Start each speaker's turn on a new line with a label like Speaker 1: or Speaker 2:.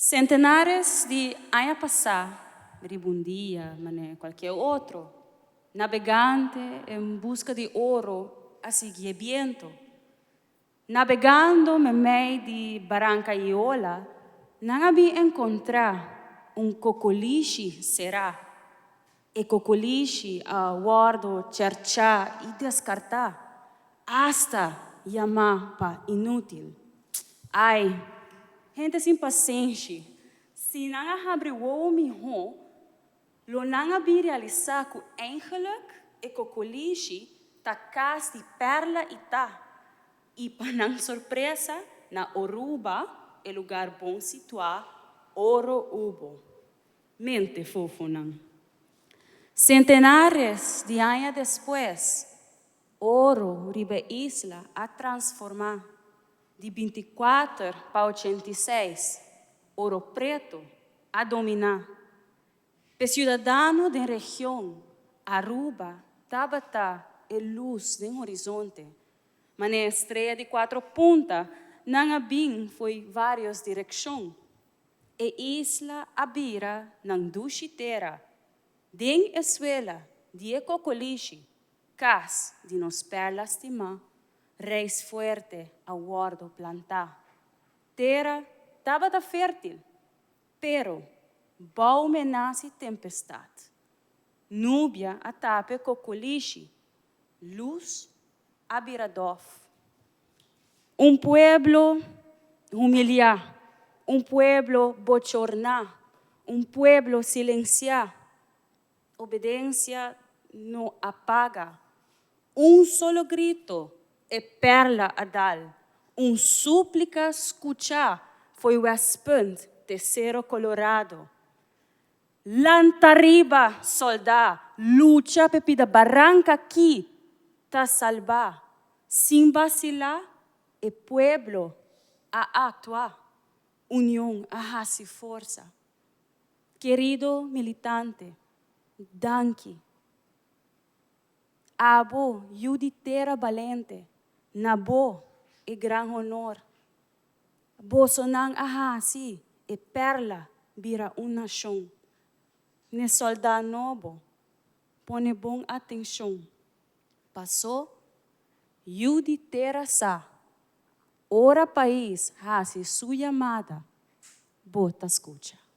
Speaker 1: Sentenares di aña pasá, riba un dia manera kualke otro, nabegante en buska di oro a sigui e biento. Nabegando meimei di baranka i ola, nan a bin enkontrá un kokolishi será. E kokolishi a wòrdu chèrchá i deskartá, asta yamá pa inútil. Ai, hende sin pasenshi, si nan a habri wowo mihó, lo nan a bin realisá ku eigenlijk e kokolishi ta kas di pèrla i ta. I pa nan sorpresa, na Oruba, e lugar bon situá, oro hubo. Mente fofonan. Sentenares di aña despues, oro riba e isla a transformá di 24 pa 86, oro preto a dominá. P'e siudadano den region, Aruba tabata e lus den horizonte. Manera strea di cuatro punta, nan a bin fo'i varios direccion. E isla a bira nan dushi tera. Den e suela di e cocolishi, cas di nos perla stimá, reis fuerte a wordo plantá. Tera tabata fértil, pero bou menasa i tempestat. Nubia a tapa e cocolishi, lus a bira dof. Un pueblo humiliá, un pueblo bochorná, un pueblo silensiá. Obedensia no a paga. Un solo grito e perla a dal, un súplika skuchá fo'i Westpunt te Sero Colorado. Lanta riba, sòldá, lucha p'e pida baranka ki ta salbá. Sin basilá, e pueblo a aktua, union a hasi forsa. Kerido militante, danki. Abo, yu di tera balente, na bo e gran honor. Bosonan a hasi e perla bira un nashon. N'e sòldá nobo, pone bon atenshon. Pasó, yu di tera sa, ora pais hasi su yamada, bo ta skucha.